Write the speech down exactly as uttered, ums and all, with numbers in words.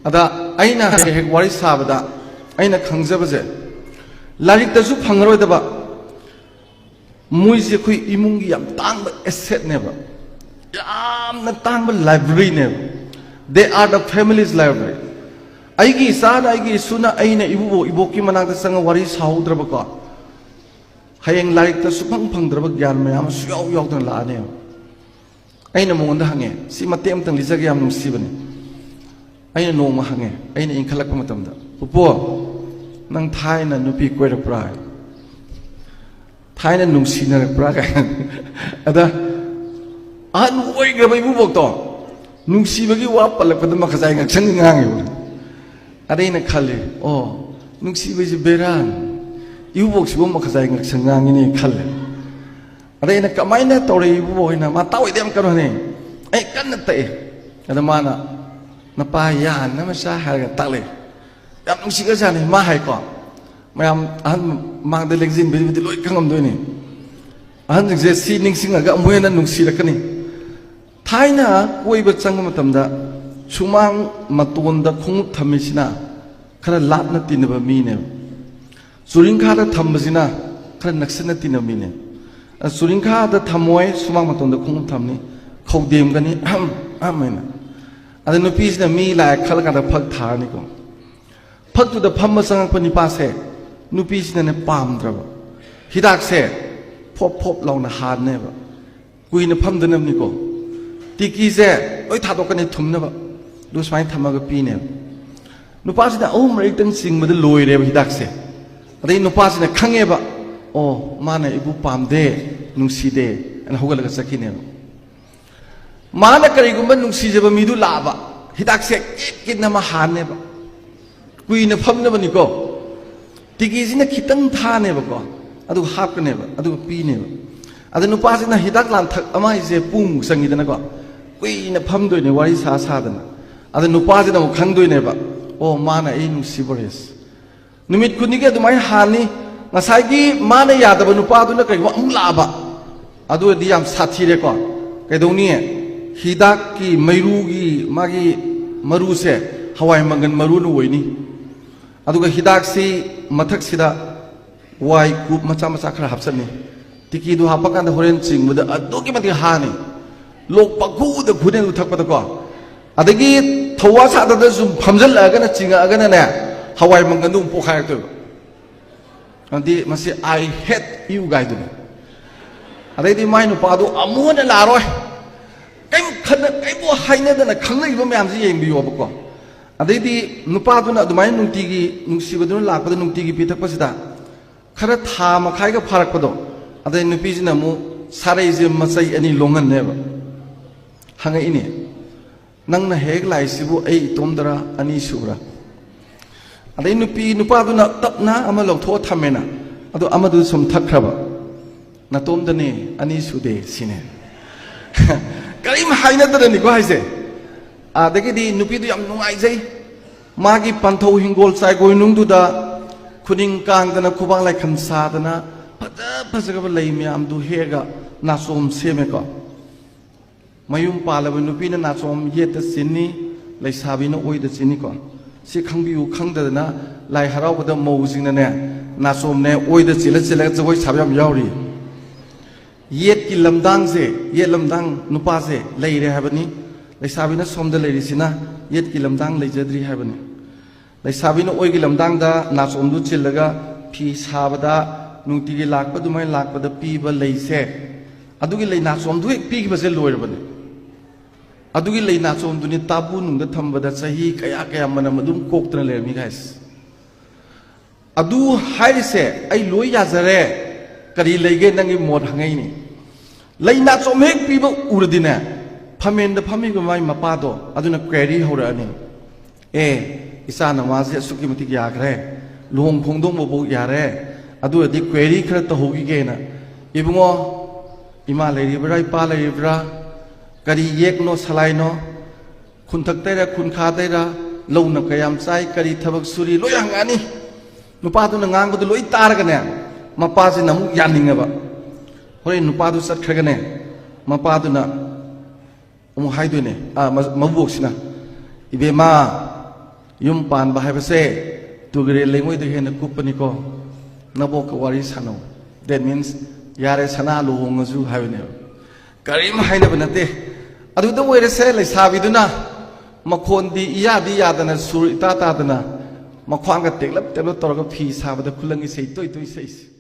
ꯑꯗ ꯑꯩꯅ ꯍꯦꯛ ꯍꯦꯛ ꯋꯥꯔꯤ ꯁꯥꯕꯗ ꯑꯩꯅ ꯈꯪꯖꯕꯁꯦ, ꯂꯥꯏꯔꯤꯛꯇꯁꯨ ꯐꯪꯉꯔꯣꯏꯗꯕ, ꯃꯣꯏꯁꯦ ꯑꯩꯈꯣꯏ ꯏꯃꯨꯡꯒꯤ ꯌꯥꯝ ꯇꯥꯡꯕ ꯑꯦꯁꯦꯠꯅꯦꯕ, ꯌꯥꯝꯅ ꯇꯥꯡꯕ ꯂꯥꯏꯕ꯭ꯔꯦꯔꯤꯅꯦꯕ꯫ They are the family's library. ꯑꯩꯒꯤ ꯏꯆꯥꯅ, ꯑꯩꯒꯤ ꯏꯁꯨꯅ, ꯑꯩꯅ ꯏꯕꯨꯕꯣꯛ ꯏꯕꯣꯛꯀꯤ ꯃꯅꯥꯛꯇ ꯆꯪꯉ ꯋꯥꯔꯤ ꯁꯥꯍꯧꯗ꯭ꯔꯕꯀꯣ, ꯍꯌꯦꯡ ꯂꯥꯏꯔꯤꯛꯇ ꯁꯨꯐꯪ ꯐꯪꯗ꯭ꯔꯕ ꯒ꯭ꯌꯥꯟ ꯃꯌꯥꯝ ꯑꯃꯁꯨ ꯌꯥꯎ ꯌꯥꯎꯗꯅ ꯂꯥꯛꯑꯅꯦꯕ꯫ ꯑꯩꯅ ꯃꯉꯣꯟꯗ ꯍꯪꯉꯦ, ꯁꯤ ꯃꯇꯦꯛ ꯑꯃꯇꯪ ꯂꯤꯖꯒꯦ, ꯌꯥꯝ ꯅꯨꯡꯁꯤꯕꯅꯤ꯫ ꯑꯩꯅ ꯅꯣꯡꯃ ꯍꯪꯉꯦ, ꯑꯩꯅ ꯏꯟꯈꯠꯂꯛꯄ ꯃꯇꯝꯗ, "ꯄꯨꯄꯨ, ꯅꯪ ꯊꯥꯏꯅ ꯅꯨꯄꯤ ꯀꯣꯏꯔꯛꯄ꯭ꯔꯥ? ꯊꯥꯏꯅ ꯅꯨꯡꯁꯤꯅꯔꯛꯄ꯭ꯔꯥ?" ꯀꯥꯏꯅ꯫ ꯑꯗ ꯑꯍꯟ ꯑꯣꯏꯈ꯭ꯔꯕ ꯏꯕꯨꯕꯣꯛꯇꯣ ꯅꯨꯡꯁꯤꯕꯒꯤ ꯋꯥ ꯄꯜꯂꯛꯄꯗ ꯃꯈꯖꯥꯏ ꯉꯛꯁꯪ ꯉꯥꯡꯉꯦꯕ꯫ ꯑꯗ ꯑꯩꯅ ꯈꯜꯂꯦ, "ꯑꯣ, ꯅꯨꯡꯁꯤꯕꯁꯤ ꯕꯦꯔꯥꯅꯤ, ꯏꯕꯨꯕꯣꯛꯁꯤꯕꯨ ꯃꯈꯖꯥꯏ ꯉꯛꯁꯪ ꯉꯥꯡꯉꯤꯅꯦ" ꯈꯜꯂꯦ꯫ ꯑꯗ ꯑꯩꯅ, "ꯀꯃꯥꯏꯅ ꯇꯧꯔꯦ ꯏꯕꯨꯕꯣꯛ ꯍꯣꯏꯅ?" ꯃꯥ ꯇꯥꯛꯑꯣꯏꯗ ꯌꯥꯝ ꯀꯩꯅꯣꯅꯦ꯫ ꯑꯩ ꯀꯟꯅ ꯇꯛꯑꯦ꯫ ꯑꯗ ꯃꯥꯅ, "ꯅꯄꯥ ꯌꯥꯟꯅꯕ ꯆꯥ" ꯍꯥꯏꯔꯒ ꯇꯥꯛꯂꯛꯑꯦ꯫ ꯌꯥꯝ ꯅꯨꯡꯁꯤꯈ꯭ꯔꯖꯥꯠꯅꯤ ꯃꯥ ꯍꯥꯏꯀꯣ꯫ ꯃꯌꯥꯝ ꯑꯍꯟ ꯃꯥꯡꯗ ꯂꯦꯡꯁꯤꯟꯕꯤꯕꯗꯤ ꯂꯣꯏ ꯈꯪꯉꯝꯗꯣꯏꯅꯤ꯫ ꯑꯍꯟꯁꯤꯡꯁꯦ ꯁꯤ ꯅꯤꯡꯁꯤꯡꯉꯒ ꯑꯃꯨꯛ ꯍꯦꯟꯅ ꯅꯨꯡꯁꯤꯔꯛꯀꯅꯤ꯫ ꯊꯥꯏꯅ ꯀꯣꯏꯕ ꯆꯪꯕ ꯃꯇꯝꯗ ꯁꯨꯃꯥꯡ ꯃꯇꯣꯟꯗ ꯈꯣꯡꯎꯞ ꯊꯝꯃꯤꯁꯤꯅ ꯈꯔ ꯂꯥꯞꯅ ꯇꯤꯟꯅꯕ ꯃꯤꯅꯦꯕ꯫ ꯆꯨꯔꯤꯡꯈꯥꯗ ꯊꯝꯕꯁꯤꯅ ꯈꯔ ꯅꯛꯁꯤꯟꯅ ꯇꯤꯟꯅꯕ ꯃꯤꯅꯦꯕ꯫ ꯑ, ꯆꯨꯔꯤꯡꯈꯥꯗ ꯊꯝꯃꯣꯏ, ꯁꯨꯃꯥꯡ ꯃꯇꯣꯟꯗ ꯈꯣꯡꯎꯞ ꯊꯝꯅꯤ, ꯈꯧꯗꯦꯝꯒꯅꯤ, ꯑꯍꯝ ꯑꯍꯝ ꯍꯥꯏꯅ꯫ ꯑꯗ ꯅꯨꯄꯤꯁꯤꯅ ꯃꯤ ꯂꯥꯛꯑꯦ ꯈꯜꯂꯀꯥꯟꯗ ꯐꯛ ꯊꯥꯔꯅꯤꯀꯣ꯫ ꯐꯛꯇꯨꯗ ꯐꯝꯕ ꯆꯪꯉꯛꯄ ꯅꯤꯄꯥꯁꯦ ꯅꯨꯄꯤꯁꯤꯅꯅꯦ ꯄꯥꯝꯗ꯭ꯔꯕ꯫ ꯍꯤꯗꯥꯛꯁꯦ ꯐꯣꯞ ꯐꯣꯞ ꯂꯥꯎꯅ ꯍꯥꯟꯅꯦꯕ꯫ ꯀꯨꯏꯅ ꯐꯝꯗꯅꯕꯅꯤꯀꯣ꯫ ꯇꯤꯀꯤꯁꯦ ꯂꯣꯏ ꯊꯥꯗꯣꯛꯀꯅꯤ ꯊꯨꯝꯅꯕ꯫ ꯑꯗꯨ ꯁꯨꯃꯥꯏꯅ ꯊꯝꯃꯒ ꯄꯤꯅꯦꯕ꯫ ꯅꯨꯄꯥꯁꯤꯅ ꯑꯍꯨꯝ ꯃꯔꯤꯛꯇꯪ ꯆꯤꯡꯕꯗ ꯂꯣꯏꯔꯦꯕ ꯍꯤꯗꯥꯛꯁꯦ꯫ ꯑꯗꯩ ꯅꯨꯄꯥꯁꯤꯅ ꯈꯪꯉꯦꯕ, "ꯑꯣ, ꯃꯥꯅ ꯑꯩꯕꯨ ꯄꯥꯝꯗꯦ, ꯅꯨꯡꯁꯤꯗꯦ" ꯍꯥꯏꯅ ꯍꯧꯒꯠꯂꯒ ꯆꯠꯈꯤꯅꯦꯕ꯫ ꯃꯥꯅ ꯀꯔꯤꯒꯨꯝꯕ ꯅꯨꯡꯁꯤꯖꯕ ꯃꯤꯗꯨ ꯂꯥꯛꯑꯕ, ꯍꯤꯗꯥꯛꯁꯦ ꯀꯤꯠ ꯀꯤꯠꯅ ꯑꯃ ꯍꯥꯟꯅꯦꯕ꯫ ꯀꯨꯏꯅ ꯐꯝꯅꯕꯅꯤꯀꯣ꯫ ꯇꯤꯀꯤꯁꯤꯅ ꯈꯤꯇꯪ ꯊꯥꯅꯦꯕꯀꯣ, ꯑꯗꯨꯒ ꯍꯥꯞꯀꯅꯦꯕ, ꯑꯗꯨꯒ ꯄꯤꯅꯦꯕ꯫ ꯑꯗ ꯅꯨꯄꯥꯁꯤꯅ ꯍꯤꯗꯥꯛ ꯂꯥꯡꯊꯛ ꯑꯃ ꯍꯥꯏꯁꯦ ꯄꯨꯡꯃꯨꯛ ꯆꯪꯉꯤꯗꯅꯀꯣ꯫ ꯀꯨꯏꯅ ꯐꯝꯗꯣꯏꯅꯦ ꯋꯥꯔꯤ ꯁꯥ ꯁꯥꯗꯅ꯫ ꯑꯗ ꯅꯨꯄꯥꯁꯤꯅ ꯑꯃꯨꯛ ꯈꯪꯗꯣꯏꯅꯦꯕ, "ꯑꯣ, ꯃꯥꯅ ꯑꯩ ꯅꯨꯡꯁꯤꯕꯣꯔꯦꯁ"꯫ ꯅꯨꯃꯤꯠ ꯈꯨꯗꯤꯡꯒꯤ ꯑꯗꯨꯃꯥꯏꯅ ꯍꯥꯟꯅꯤ꯫ ꯉꯁꯥꯏꯒꯤ ꯃꯥꯅ ꯌꯥꯗꯕ ꯅꯨꯄꯥꯗꯨꯅ ꯀꯩꯒꯨꯝꯕ ꯑꯃꯨꯛ ꯂꯥꯛꯑꯕ, ꯑꯗꯨ ꯑꯣꯏꯔꯗꯤ ꯌꯥꯝ ꯁꯥꯊꯤꯔꯦꯀꯣ꯫ ꯀꯩꯗꯧꯅꯤ? ꯍꯤꯗꯥꯛꯀꯤ ꯃꯩꯔꯨꯒꯤ ꯃꯥꯒꯤ ꯃꯔꯨꯁꯦ ꯍꯋꯥꯏ ꯃꯪꯒꯟ ꯃꯔꯨꯅ ꯑꯣꯏꯅꯤ꯫ ꯑꯗꯨꯒ ꯍꯤꯗꯥꯛꯁꯤ ꯃꯊꯛꯁꯤꯗ ꯋꯥꯏ ꯀꯨꯞ ꯃꯆꯥ ꯃꯆꯥ ꯈꯔ ꯍꯥꯞꯆꯟꯅꯤ꯫ ꯇꯤꯀꯤꯗꯨ ꯍꯥꯞꯄꯀꯥꯟꯗ ꯍꯣꯔꯦꯟ ꯆꯤꯡꯕꯗ ꯑꯗꯨꯛꯀꯤ ꯃꯇꯤꯛ ꯍꯥꯅꯤ꯫ ꯂꯣꯛ ꯄꯪꯈꯨꯗ ꯈꯨꯅꯤ ꯑꯗꯨ ꯊꯛꯄꯗꯀꯣ꯫ ꯑꯗꯒꯤ ꯊꯧꯋꯥ ꯁꯥꯗꯗ ꯁꯨꯝ ꯐꯝꯖꯜꯂꯛꯑꯒꯅ, ꯆꯤꯡꯉꯛꯑꯒꯅꯅꯦ, ꯍꯋꯥꯏ ꯃꯪꯒꯟꯗꯨ ꯑꯃꯨꯛ ꯄꯣꯛꯈꯥꯏꯔꯛꯇꯣꯏꯕ꯫ ꯑꯗꯨꯗꯤ ꯃꯁꯤ "I hate you" ꯒꯥꯏꯗꯨꯅꯤ꯫ ꯑꯗꯩꯗꯤ ꯃꯥꯏ ꯅꯨꯄꯥꯗꯨ ꯑꯃꯨꯛ ꯍꯟꯅ ꯂꯥꯛꯑꯔꯣꯏ꯫ ꯀꯩꯝ ꯈꯟꯅ, ꯀꯩꯝꯕꯨ ꯍꯥꯏꯅꯗꯅ ꯈꯪꯅꯔꯤꯕ ꯃꯌꯥꯝꯁꯤ ꯌꯦꯡꯕꯤꯌꯣꯕꯀꯣ꯫ ꯑꯗꯩꯗꯤ ꯅꯨꯄꯥꯗꯨꯅ ꯑꯗꯨꯃꯥꯏꯅ ꯅꯨꯡꯇꯤꯒꯤ, ꯅꯨꯡꯁꯤꯕꯗꯨꯅ ꯂꯥꯛꯄꯗ ꯅꯨꯡꯇꯤꯒꯤ ꯄꯤꯊꯛꯄꯁꯤꯗ, ꯈꯔ ꯊꯥ ꯃꯈꯥꯏꯒ ꯐꯥꯔꯛꯄꯗꯣ, ꯑꯗꯩ ꯅꯨꯄꯤꯁꯤꯅ ꯑꯃꯨꯛ ꯁꯥꯔꯩꯁꯦ ꯃꯆꯩ ꯑꯅꯤ ꯂꯣꯡꯍꯟꯅꯦꯕ꯫ ꯍꯪꯉꯛꯏꯅꯦ, "ꯅꯪꯅ ꯍꯦꯛ ꯂꯥꯛꯏꯁꯤꯕꯨ ꯑꯩ ꯏꯇꯣꯝꯗꯔ, ꯑꯅꯤ ꯁꯨꯕ꯭ꯔꯥ?" ꯑꯗꯩ ꯅꯨꯄꯤ, ꯅꯨꯄꯥꯗꯨꯅ ꯇꯞꯅ ꯑꯃ ꯂꯧꯊꯣꯛꯑ ꯊꯝꯃꯦꯅ, ꯑꯗꯨ ꯑꯃꯗꯨ ꯁꯨꯝ ꯊꯛꯈ꯭ꯔꯕ꯫ "ꯅꯇꯣꯝꯗꯅꯦ, ꯑꯅꯤ ꯁꯨꯗꯦ" ꯁꯤꯅꯦ꯫ ꯀꯔꯤꯝ ꯍꯥꯏꯅꯗꯅꯅꯤꯀꯣ ꯍꯥꯏꯁꯦ꯫ ꯑꯗꯒꯤꯗꯤ ꯅꯨꯄꯤꯗꯨ ꯌꯥꯝ ꯅꯨꯡꯉꯥꯏꯖꯩ꯫ ꯃꯥꯒꯤ ꯄꯟꯊꯧ ꯍꯤꯡꯒꯣꯜ ꯆꯥꯏꯒꯣꯏꯅꯨꯡꯗꯨꯗ ꯈꯨꯅꯤꯡ ꯀꯥꯡꯗꯅ, ꯈꯨꯕꯥꯛ ꯂꯥꯏꯈꯝ ꯁꯥꯗꯅ, ꯐꯖ ꯐꯖꯈ꯭ꯔꯕ ꯂꯩ ꯃꯌꯥꯝꯗꯨ ꯍꯦꯛꯑꯒ ꯅꯥꯆꯣꯝ ꯁꯦꯝꯃꯦꯀꯣ꯫ ꯃꯌꯨꯝ ꯄꯥꯜꯂꯕ ꯅꯨꯄꯤꯅ ꯅꯥꯆꯣꯝ ꯌꯦꯠꯇ ꯆꯤꯟꯅꯤ, ꯂꯩꯁꯥꯕꯤꯅ ꯑꯣꯏꯗ ꯆꯤꯟꯅꯤꯀꯣ꯫ ꯁꯤ ꯈꯪꯕꯤꯌꯨ, ꯈꯪꯗꯗꯅ ꯂꯥꯏ ꯍꯔꯥꯎꯕꯗ ꯃꯧꯁꯤꯡꯅꯅꯦ, ꯅꯥꯆꯣꯝꯅꯦ ꯑꯣꯏꯗ ꯆꯤꯜꯂ ꯆꯤꯜꯂꯒ ꯖꯒꯣꯏ ꯁꯥꯕ ꯌꯥꯝ ꯌꯥꯎꯔꯤ꯫ ꯌꯦꯠꯀꯤ ꯂꯝꯗꯥꯡꯁꯦ, ꯌꯦꯠ ꯂꯝꯗꯥꯡ ꯅꯨꯄꯥꯁꯦ ꯂꯩꯔꯦ ꯍꯥꯏꯕꯅꯤ꯫ ꯂꯩꯁꯥꯕꯤꯅ ꯁꯣꯝꯗ ꯂꯩꯔꯤꯁꯤꯅ ꯌꯦꯠꯀꯤ ꯂꯝꯗꯥꯡ ꯂꯩꯖꯗ꯭ꯔꯤ ꯍꯥꯏꯕꯅꯤ꯫ ꯂꯩꯁꯥꯕꯤꯅ ꯑꯣꯏꯒꯤ ꯂꯝꯗꯥꯡꯗ ꯅꯥꯆꯣꯝꯗꯨ ꯆꯤꯜꯂꯒ ꯐꯤ ꯁꯥꯕꯗ, ꯅꯨꯡꯇꯤꯒꯤ ꯂꯥꯛꯄ ꯑꯗꯨꯃꯥꯏꯅ ꯂꯥꯛꯄꯗ ꯄꯤꯕ ꯂꯩꯁꯦ, ꯑꯗꯨꯒꯤ ꯂꯩ ꯅꯥꯆꯣꯝꯗꯨ ꯍꯦꯛ ꯄꯤꯈꯤꯕꯁꯦ ꯂꯣꯏꯔꯕꯅꯤ꯫ ꯑꯗꯨꯒꯤ ꯂꯩ ꯅꯥꯆꯣꯝꯗꯨꯅꯤ ꯇꯥꯕꯨ ꯅꯨꯡꯗ ꯊꯝꯕꯗ ꯆꯍꯤ ꯀꯌꯥ ꯀꯌꯥ ꯃꯅꯝ ꯑꯗꯨꯝ ꯀꯣꯛꯇꯅ ꯂꯩꯔꯝꯃꯤ ꯒꯥꯏꯁ꯫ ꯑꯗꯨ ꯍꯥꯏꯔꯤꯁꯦ ꯑꯩ ꯂꯣꯏ ꯌꯥꯖꯔꯦ, ꯀꯔꯤ ꯂꯩꯒꯦ ꯅꯪꯒꯤ ꯃꯣꯠ ꯍꯪꯉꯛꯏꯅꯤ꯫ ꯂꯩ ꯅꯥꯆꯣꯝ ꯍꯦꯛ ꯄꯤꯕ ꯎꯔꯗꯤꯅꯦ, ꯐꯝꯃꯦꯟꯗ ꯐꯝꯃꯤꯕ ꯃꯥꯏ ꯃꯄꯥꯗꯣ ꯑꯗꯨꯅ ꯀ꯭ꯋꯦꯔꯤ ꯍꯧꯔꯛꯑꯅꯤ꯫ "ꯑꯦ, ꯏꯆꯥ ꯅꯃꯥꯁꯦ ꯑꯁꯨꯛꯀꯤ ꯃꯇꯤꯛ ꯌꯥꯈ꯭ꯔꯦ, ꯂꯨꯍꯣꯡ ꯈꯣꯡꯗꯣꯡꯕꯐꯥꯎ ꯌꯥꯔꯦ, ꯑꯗꯨ ꯑꯣꯏꯔꯗꯤ ꯀ꯭ꯋꯦꯔꯤ ꯈꯔ ꯇꯧꯍꯧꯈꯤꯒꯦꯅ꯫ ꯏꯕꯨꯡꯉꯣ, ꯏꯃꯥ ꯂꯩꯔꯤꯕ꯭ꯔꯥ, ꯏꯄꯥ ꯂꯩꯔꯤꯕ꯭ꯔꯥ, ꯀꯔꯤ ꯌꯦꯛꯅꯣ ꯁꯂꯥꯏꯅꯣ, ꯈꯨꯟꯊꯛꯇꯩꯔ ꯈꯨꯟꯈꯥꯗꯩꯔ, ꯂꯧꯅ ꯀꯌꯥꯝ ꯆꯥꯏ, ꯀꯔꯤ ꯊꯕꯛ ꯁꯨꯔꯤ", ꯂꯣꯏ ꯍꯪꯉꯛꯑꯅꯤ꯫ ꯅꯨꯄꯥꯗꯨꯅ ꯉꯥꯡꯕꯗꯨ ꯂꯣꯏ ꯇꯥꯔꯒꯅꯦ, ꯃꯄꯥꯁꯤꯅ ꯑꯃꯨꯛ ꯌꯥꯅꯤꯡꯉꯕ꯫ ꯍꯣꯔꯦꯟ ꯅꯨꯄꯥꯗꯨ ꯆꯠꯈ꯭ꯔꯒꯅꯦ, ꯃꯄꯥꯗꯨꯅ ꯑꯃꯨꯛ ꯍꯥꯏꯗꯣꯏꯅꯦ, ꯑ, ꯃ-, ꯃꯕꯣꯛꯁꯤꯅ, "ꯏꯕꯦꯝꯃ, ꯌꯨꯝ ꯄꯥꯟꯕ ꯍꯥꯏꯕꯁꯦ ꯇꯨꯔꯦꯜ ꯂꯩꯉꯣꯏꯗ ꯍꯦꯟꯅ ꯀꯨꯞꯄꯅꯤꯀꯣ꯫ ꯅꯕꯣꯛꯀ ꯋꯥꯔꯤ ꯁꯥꯟꯅꯧ꯫ That means, "ꯌꯥꯔꯦ ꯁꯅꯥ, ꯂꯨꯍꯣꯡꯉꯁꯨ" ꯍꯥꯏꯕꯅꯦꯕ꯫ ꯀꯔꯤꯝ ꯍꯥꯏꯅꯕ ꯅꯠꯇꯦ꯫ ꯑꯗꯨꯗ ꯑꯣꯏꯔꯁꯦ, ꯂꯩꯁꯥꯕꯤꯗꯨꯅ ꯃꯈꯣꯟꯗꯤ ꯏꯌꯥꯗꯤ ꯌꯥꯗꯅ, ꯁꯨꯔ ꯏꯇꯥ ꯇꯥꯗꯅ, ꯃꯈ꯭ꯋꯥꯡꯒ ꯇꯦꯛꯂꯞ ꯇꯦꯛꯂꯞ ꯇꯧꯔꯒ ꯐꯤ ꯁꯥꯕꯗ ꯈꯨꯂꯪ ꯏꯁꯩ ꯇꯣꯏ ꯇꯣꯏ ꯁꯛꯏꯁꯦ꯫